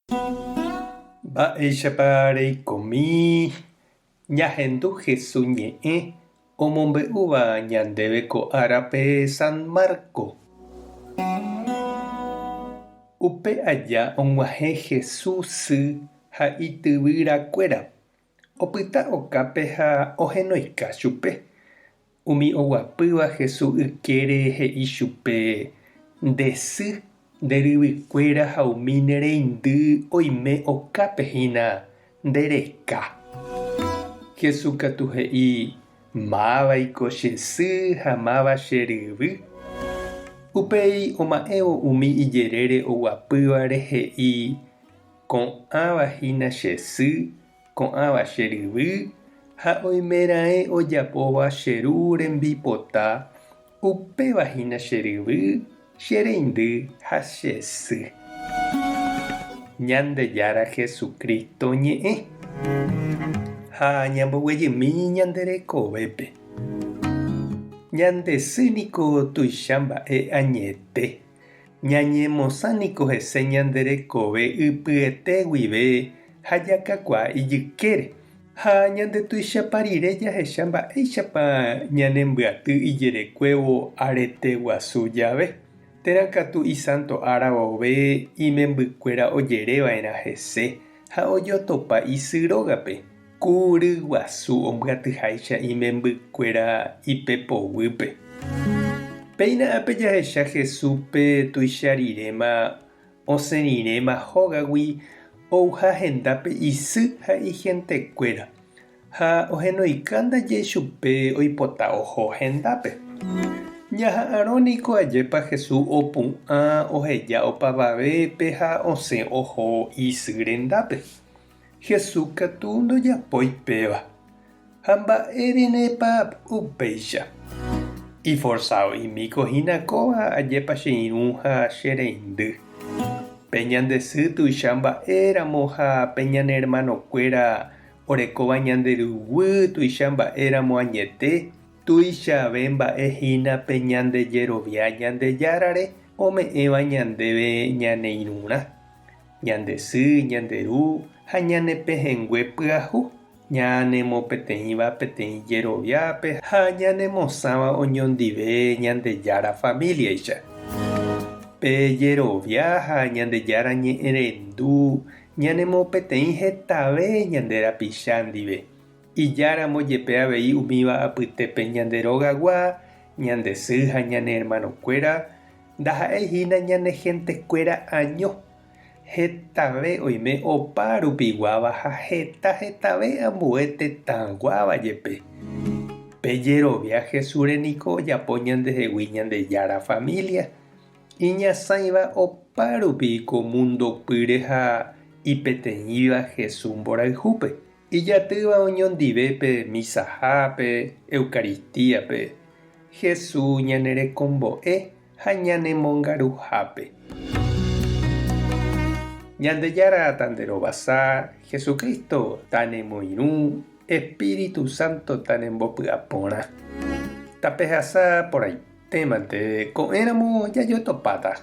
Mba'éichapa reikomi ñahendu Hesu ñe'ẽ omombe'úva ñandéve ko árape San Marco? Upe aja og̃uahẽ Hesu sy ha ityvyrakuéra, opyta okápe ha ohenoika chupe. Umi oguapýva Jesús ykére he'i chupe, Nde sy, nde ryvykuéra ha umi ne reindy oime okápe hína nde reka. Jesús katu he'i, Mávaiko che sy ha máva che ryvy? Upéi oma'ẽvo umi ijerére oguapývare he'i, Ko'ãva hína che sy, Ko'ãva che ryvy ha oimeraẽ ojapóva che ru rembipota, upéva hína che ryvy, che reindy ha che sy. Ñandejára Jesucristo ñe'ẽ. Ha ñamboguejymi ñande rekovépe. Ñande sy niko tuicha mba'e añete. Ñañemosã niko hese ñande rekove ypyete guive ha jakakuaa ijykére. Ha ñandetuichapa rire jahecha mba'éichapa ñanembyaty ijerekuévo arete guasu jave, térã katu isánto ára vove imembykuéra ojereva'erã hese ha ojotopa isy rógape, ku ryguasu ombyatyháicha imembykuéra ipepoguýpe. Péina ápe jahecha Jesúspe tuicha riréma osẽ riréma hógagui ouha hendápe isy ha ihentekuéra, ha ohenoika ndaje chupe oipota oho hendápe. Ñaha'arõ niko ajépa Jesús opu'ã oheja opavavépe ha osẽ oho isy rendápe. Jesús katu ndojapói péva. Ha mba'érenepa upéicha? Iforsao'imíko hína kóva ajépa che irũ ha che reindy. Pe ñande sy tuicha mba'éramo ha pe ñane ermanokuéra orekóva ñande ruguy tuicha mba'éramo añete, tuichave mba'e hína pe ñande jerovia Ñandejárare ome'ẽva ñandéve ñane irũrã. Ñande sy, ñande ru ha ñane pehẽngue pyahu, ñanemopeteĩva peteĩ jeroviápe ha ñanemosãva oñondive Ñandejára famíliaicha. Pe jerovia ha Ñandejára ñe'ẽrendu ñanemopeteĩ hetave ñande rapicha ndive, ijáramo jepe avei umíva apytépe ñande rogagua, ñande sy ha ñane ermanokuéra, Ndaha'éi hína ñane hentekuéra año, hetave oime opa rupiguáva ha heta hetave ambue tetãguáva jepe. Pe jerovia Jesúsre niko ojapo ñandehegui Ñandejára familia, iñasãiva opa rupi ko mundo pýre ha ipeteĩva Jesús mborayhúpe, ijatýva oñondive pe misahápe, Eucaristíape, Jesús ñanerekombo'e ha ñanemongaruhápe. Ñandejára tanderovasa, Jesucristo tanemoirũ, Espíritu Santo tanembopy'aporã. Tapehasa porãitémante ko'ẽramo jajotopáta.